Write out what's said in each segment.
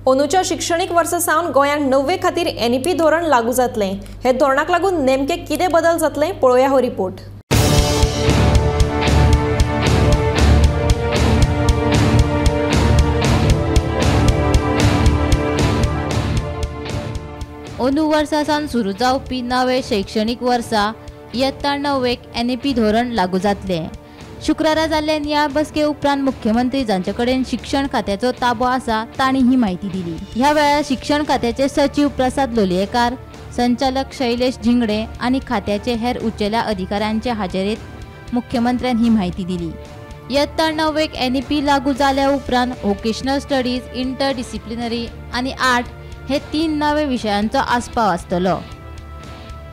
अंदूच्या शिक्षणीक वर्सा सावन गोंयांत णव्वे खातीर एनईपी धोरण लागू जातलें. हे धोरणाक लागून नेमके कितें बदल जातले पळोवया हो रिपोर्ट. अंदू वर्सा सावन सुरू जावपी नवे शैक्षणीक वर्सा इयत्ता णव्वेक एनईपी धोरण लागू जातलें. शुक्रारा जाल्ले ह्या बसके उपरांत मुख्यमंत्री जांचे कडेन शिक्षण खात्याचो ताबो आसा तांणी ही म्हायती दिली. ह्या वेळार शिक्षण खात्याचे सचीव प्रसाद लोलयेकार, संचालक शैलेश झिंगडे आनी खात्याचे हेर उंचेल्या अधिकाऱ्यांचे हाजेरीत मुख्यमंत्र्यान ही म्हायती दिली. इयत्ता णव्वेक एनईपी लागू जाल्या उपरांत वोकेशनल स्टडीज, इंटरडिसिप्लिनरी आनी आर्ट हे 3 नवे विशयांचो आस्पाव आसतलो.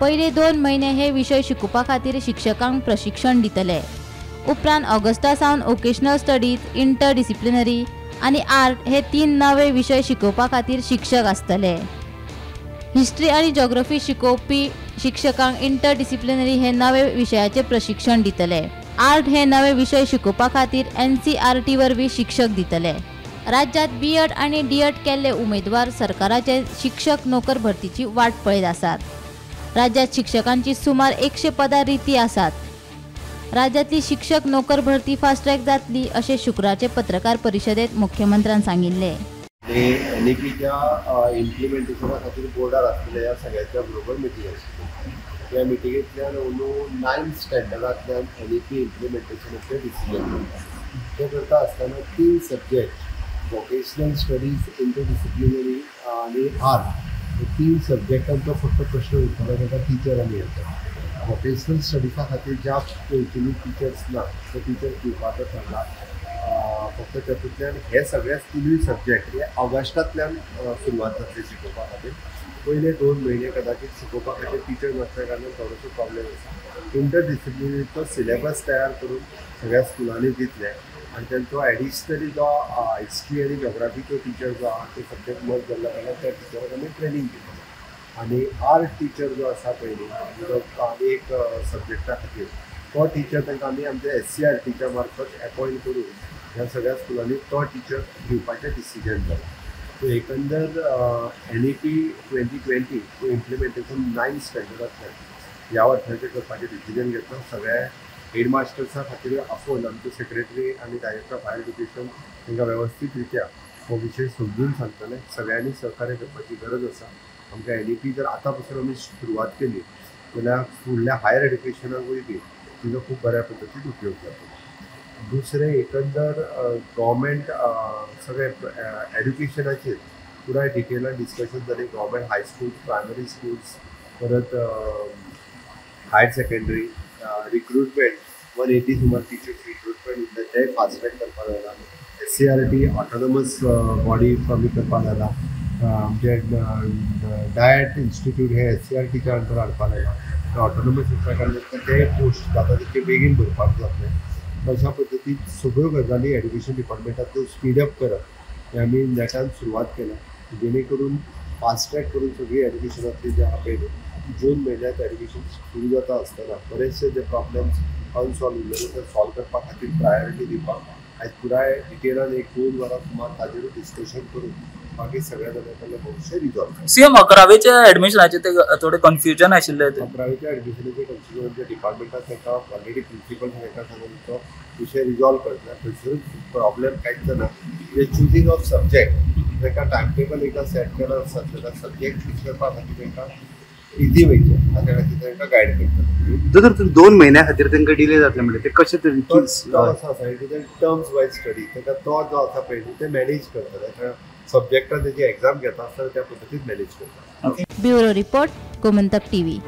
पयले 2 म्हयने हे विशय शिकोवपा खातीर शिक्षकांक प्रशिक्षण दितले. उपरांत ऑगस्टा सावन वोकेशनल स्टडीज, इंटरडिसिप्लिनरी आनी आर्ट हे 3 नवे विशय शिकोवपा खातीर शिक्षक आसतले. हिस्ट्री आनी जॉग्रफी शिकोवपी शिक्षकांक इंटरडिसिप्लिनरी हे नवे विशयाचे प्रशिक्षण दितले. आर्ट हे नवे विशय शिकोवपा खातीर NCERT वरवीं शिक्षक दितले. राज्यात बीएड आनी डीएड केल्ले उमेदवार सरकाराचे शिक्षक नोकर भरतीची वाट पळयत आसात. राज्यात शिक्षकांची सुमार 100 पदां रिती आसात. राज्यातली शिक्षक नोकर भरती फास्ट ट्रॅक जातली अशें शुक्रारचे पत्रकार परिशदेत मुख्यमंत्र्यान सांगिल्लें. एनईपीच्या इम्प्लिमेंटेशना खातीर बोर्डार आसलेल्या ह्या सगळ्यांच्या बरोबर मिटींग आशिल्ली. ह्या मिटिंगेंतल्यान अंदू 9th स्टँडर्डांतल्यान एनईपी इम्प्लिमेंटेशनाचें डिसिजन घेतला. तें करता आसतना 3 सब्जेक्ट वोकेशनल स्टडीज, इंटरडिसिप्लिनरी आनी आर्ट हे 3 सब्जेक्टांचो फक्त प्रश्न उरतलो ताका टिचर आमी येता. वोकेशनल स्टडिजा खातीर ज्या पयलीं टिचर्स ना ते टिचर्स दिवपाचो ठरला. फक्त तातूंतल्यान हे सगळे 3 सब्जेक्ट हे ऑगस्टांतल्यान सुरवात जातली शिकोवपा खातीर. पयले 2 म्हयने कदाचित शिकोवपा खातीर टिचर नासल्या कारणान थोडोसो प्रॉब्लेम आसा. इंटरडिसिप्लिनरीचो सिलेबस तयार करून सगळ्या स्कुलांनी दितले आनी तांचो एडिशनली जो हिस्ट्री आनी जॉग्राफीचो टिचर जो आहा ते सब्जेक्ट मर्ज जाल्ल्या कारणान त्या टिचराक आमी ट्रेनींग दितले. आनी आर्ट टिचर जो आसा पयलीं जो आनी एक सब्जेक्टा खातीर तो टिचर तांकां आमी आमच्या SCERTच्या मार्फत एपॉयंट करून ह्या सगळ्या स्कुलांनी तो टिचर दिवपाचें डिसिजन जालां. सो एकंदर NEP 2020 implementation 9th स्टँडर्डांतल्यान ह्या वर्साचें करपाचें डिसिजन घेतलां. सगळ्या हेडमास्टर्सा खातीर आपोवन आमचे सेक्रेटरी आनी डायरेक्टर ऑफ हायर एज्युकेशन तांकां वेवस्थीत रित्या हो विशय समजून सांगतले. सगळ्यांनी सहकार्य करपाची गरज आसा. आमकां एनईपी जर आतां पासून आमी सुरवात केली जाल्यार फुडल्या हायर एड्युकेशनाकूय बी तिजो खूब बऱ्या पद्दतीन उपयोग जातलो. दुसरें एकंदर गव्हर्मेंट सगळे एड्युकेशनाचेर पुराय डिटेलान डिस्कशन जालें. Government high schools, primary schools, परत हायर सेकेंडरी रिक्रुटमेंट 180 सुमार टिचर्स रिक्रुटमेंट उरले ते फास्ट ट्रॅक करपाक जालां. SCERT autonomous body कमी करपाक जालां. आमचे डायट इन्स्टिट्यूट हे SCERTच्या अंडर हाडपाक लागला. ऑटोनॉमस आसल्या कारणान ते पोस्ट जाता तितके बेगीन भरपाक जातले. अशा पद्दतीन सगळ्यो गजाली एड्युकेशन डिपार्टमेंटांत स्पीडअप करप हें आमी नेटान सुरवात केल्या, जेणे करून फास्ट ट्रॅक करून सगळी एड्युकेशनांतली जे आहा पळय जून म्हयन्यांत एड्युकेशन सुरू जाता आसतना बरेचशे जे प्रॉब्लम्स अनसॉल्व उरलेले ते सॉल्व करपा खातीर प्रायोरिटी दिवपाक आयज पुराय डिटेलान 1-2 वरां सुमार ताजेरूय डिस्कशन करून बाकी सगळ्या जाणां कडल्यान भविश्य रिजॉल्व. सीएम अकरावेच्या एडमिशनाचे ते थोडे कन्फ्युजन आशिल्ले. अकरावेच्या एडमिशनाचे कन्फ्युजन आमच्या डिपार्टमेंटात तांकां ऑलरेडी प्रिंसिपल तांकां सांगून तो विशय रिजॉल्व करतले. थंयसरूच प्रॉब्लेम कांयच जाना. म्हणजे चुजींग ऑफ सब्जेक्ट तांकां टायम टेबल एकदां सेट केला आसता जाल्यार सब्जेक्ट चूज करपा खातीर तांकां इजी वयचें ताच्या खातीर तांकां गायड करतले. दोतोर, 2 म्हयन्या खातीर तांकां डिले जातले म्हणल्यार ते कशें तरेन? तो असो आसा टर्म्स वायज स्टडी तांकां तो जो आसा पळय ते मॅनेज करतले. सब्जेक्टान तेजी एग्जाम घेता आसतना त्या पद्दतीन मॅनेज करता. Bureau report, Gomantak TV.